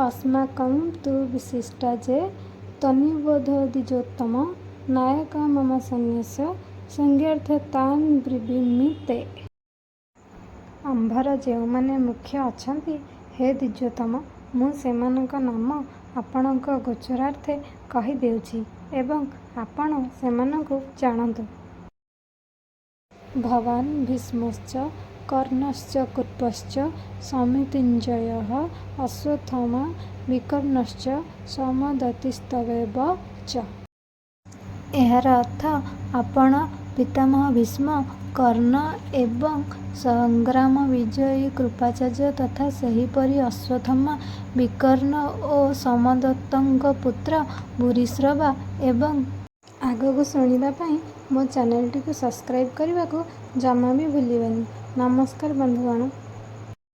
ଅସ୍ମାକଂ ତୁ ବିଶିଷ୍ଟା ଯେ ତନ୍ନିବୋଧ ଦ୍ୱିଜୋତ୍ତମ। ନାୟକା ମମ ସୈନ୍ୟସ୍ୟ ସଂଜ୍ଞାର୍ଥେ ତାନ୍ ବ୍ରବୀମି ତେ। ଆମ୍ଭର ଯେଉଁମାନେ ମୁଖ୍ୟ ଅଛନ୍ତି, ହେ ଦ୍ୱିଜୋତ୍ତମ! ମୁଁ ସେମାନଙ୍କ ନାମ ଆପଣଙ୍କ ଗୋଚରାର୍ଥେ କହି ଦେଉଛି ଏବଂ ଆପଣ ସେମାନଙ୍କୁ ଜାଣନ୍ତୁ। ଭବାନ୍ ଭୀଷ୍ମଶ୍ଚ କର୍ଣ୍ଣଶ୍ଚ କୃପଶ୍ଚ ସମିତିଞ୍ଜୟଃ ଅଶ୍ୱତ୍ଥାମା ବିକର୍ଣ୍ଣଶ୍ଚ ସୋମଦତ୍ତିସ୍ତଥୈବ ଚ। ଏହାର ଅର୍ଥ ଆପଣ ପିତାମହ ଭୀଷ୍ମ, କର୍ଣ୍ଣ ଏବଂ ସଂଗ୍ରାମ ବିଜୟୀ କୃପାଚାର୍ଯ୍ୟ ତଥା ସେହିପରି ଅଶ୍ୱତ୍ଥାମା, ବିକର୍ଣ୍ଣ ଓ ସୋମଦତ୍ତଙ୍କ ପୁତ୍ର ଭୂରିଶ୍ରବା ଏବଂ ଆଗକୁ ଶୁଣିବା ପାଇଁ ମୋ ଚ୍ୟାନେଲଟିକୁ ସବସ୍କ୍ରାଇବ୍ କରିବାକୁ ଜମା ବି ଭୁଲିବେନି। ନମସ୍କାର ବନ୍ଧୁଗଣ।